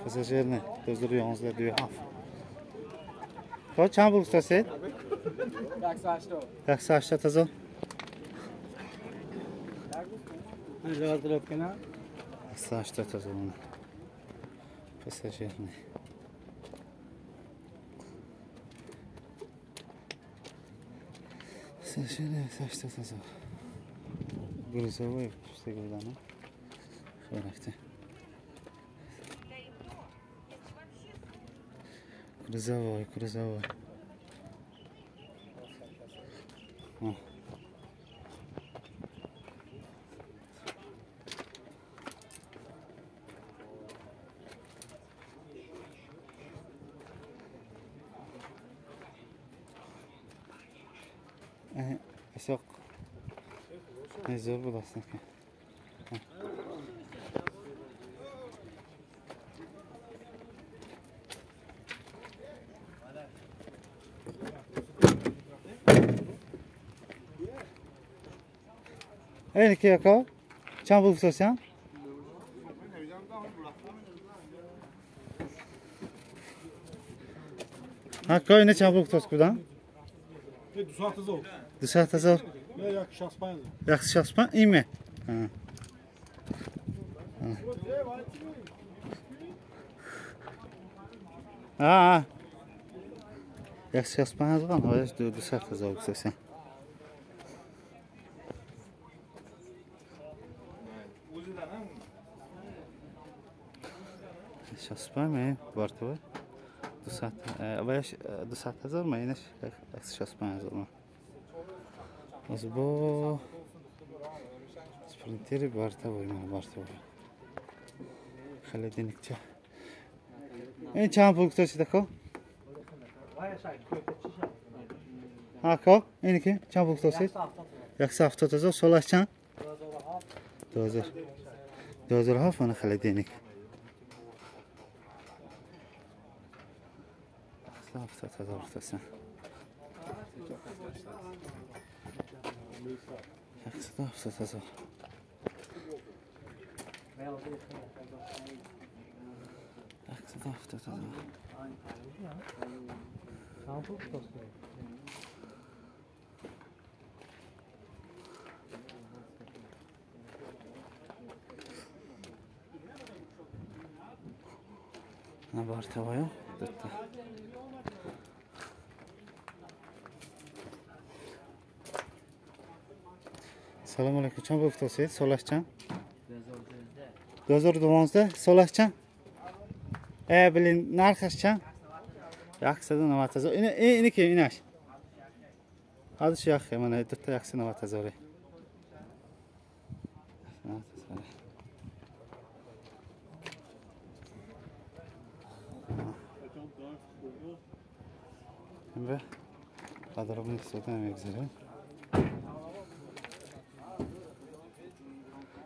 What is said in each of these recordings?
Пассажир не 2011 27. خب چند بود گفتید؟ 180 هزار. 180 هزار. پساژیر نه. پساژیر 180 هزار. грузовой пусте гудан. Хӯракта. Грузовой, грузовой. Исоқ зӯр буд аст. Ин ки яко чанд буд гуфтосян? Ҳа, ина чанд буд гуфтос будан? 200 هزار. 200 هزار. نه 165. 165 име. А, 165 ҳазор, ҳояш 200 ҳазор гуфтосян. 65 ме бартовай 200 аваяш 200 ҳазор ма инаш 165 ҳазор ма. Аз бо спринтери бартовай ма бартовай. Холодильникча. Ин чанд пул гуфтосид ако? Ако, ин ки чанд пул гуфтосид? 170 ҳазор. Солаш чанд? 2000. 2007 ана холодильник. 170 ҳазор гуфтосян. 170 ҳазор. 170 ҳазор. На бартовая дутта. Салом алейкум. Чанд буд гуфтосид? Солаш чанд? 2012. Солаш чанд? Блин, нархаш чанд? 190 ҳазор. Ин ин ки инаш? Ҳадиш яхе, мана дутта 190 ҳазор. 90 ҳазор. Ба подробно истифода мегузарем.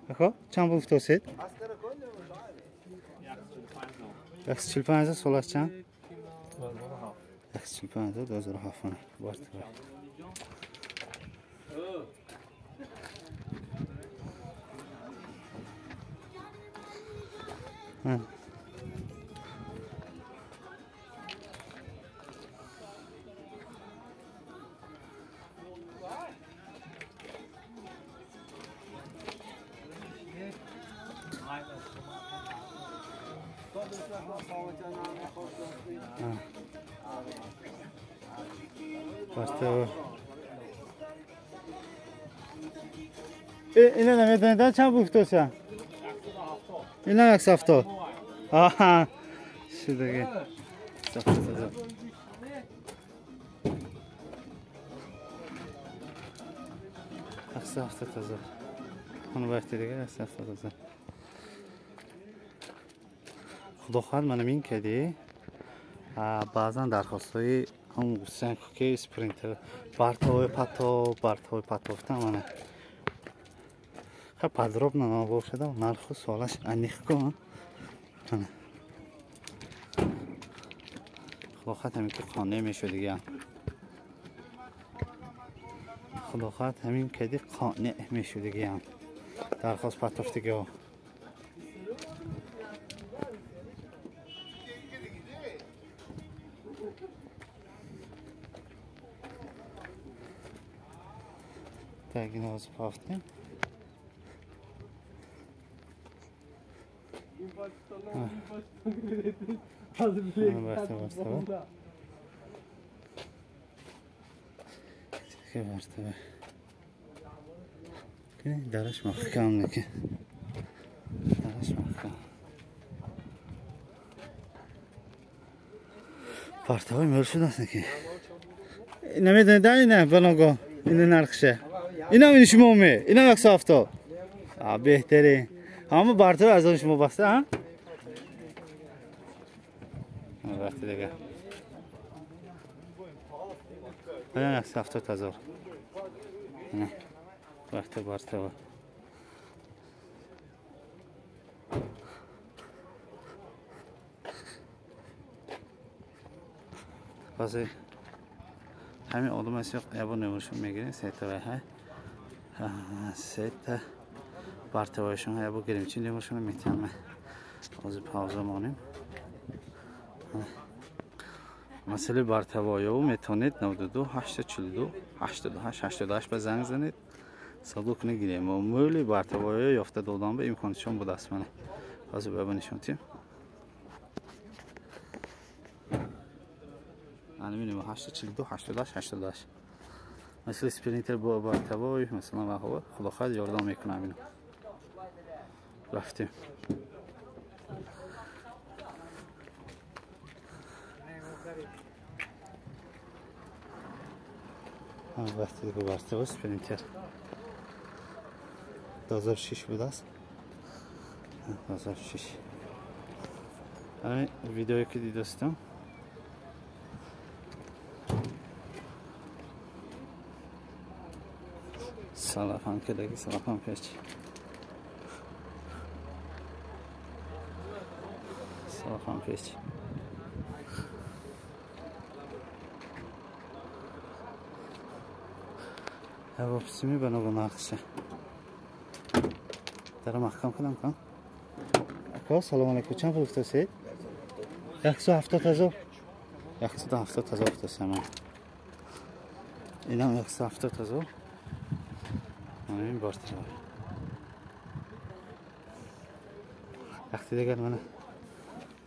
Ако, чанд буд гуфтосид? 145 ҳазор. Солаш чанд? 145 ҳазор 2007 бартар. Бартар. Ина намедонед чанд буд гуфтося? Ина 170. Аҳа. Шудаги. 170 ҳазор. 170 ҳазор. Он вақти дига 170 ҳазор. Худо хоҳад мана мин кади. Баъзан дархостҳои ҳам гуфтан ки спринтер бартовой пато, бартовой пато гуфтан мана. Ха подробно набошада нарху суолаш аниқ кун. Худо хоҳад ҳамин ки қонеъ мешуд дига. Худо хоҳад ҳамин кади қонеъ мешуд дига. Дархост патоф дига. Так, ино ҳозир пафтем. Дараш маҳкам неки. Дараш маҳкам. Партовой мел шудаст неки. Намедонед да ина баного ина нархше. Инам ин шумо ме. Инам 170. А беҳтарин. Ҳама бартовой аз он шумо баста, а? Вақти дига. Ина 170 ҳазор. Ина. Вақти бартовой. Баъзе ҳамин одам аст ябо номершон мегирем сетавай ҳай сета бартавайшон ябо гирем чи номершон метиҳам. Ҳозир пауза монем. Масъалаи бартавоёву метавонед 92 842 88 88 ба занг занед, савдо кунед гирем. Мӯли бартавоё ёфта додан ба имконишон будааст. Мана ҳозир ба нишон тиҳем. Ана 842 88 88. Масалан спринтер бо бартавой, масалан ва худо хоҳад ёрдам мекунам ино. Рафтем. Вақти дига бартавой спринтер 2006 будааст. 2006. Ана видеое ки дидастам. Салафан кедаги салафан печ. Салафан печ. Ҳавопсими ба ногу нархша. Дара маҳкам кунам кан. Ака, салом алейкум. Чанд пул гуфтасед? 170 ҳазор. 170 ҳазор гуфтасам. Инам 170 ҳазор. Ин бартавой. Вақти дигар мана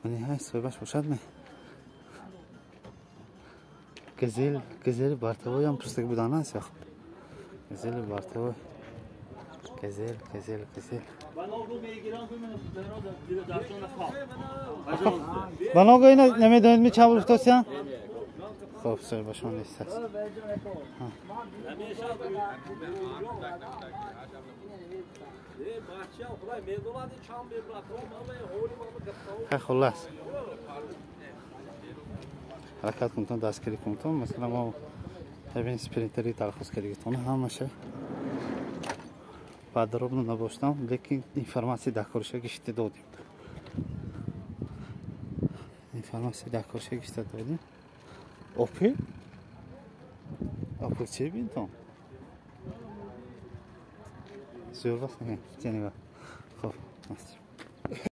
ҳай соҳибаш бошад ме? Газел, газели бартавой ҳам пурсидаги будан аст ё? Газели бартавой. Газел, газел, газел. Баного ина намедонед ми чанд гуфтосиян? Хоб, соҳибашон нест аст. Хай хуллас. Ҳаракат кунтон, дастгирӣ кунтон. Масалан мо ҳамин спринтери дархост кардагитон ҳамаша подробно набоштам, лекин информатсия дакориша гишта додем. Информатсия дакориша гишта додем. Опел? Опел чи бинтон? Зӯр вақт не, тенева. Хоб, насиб.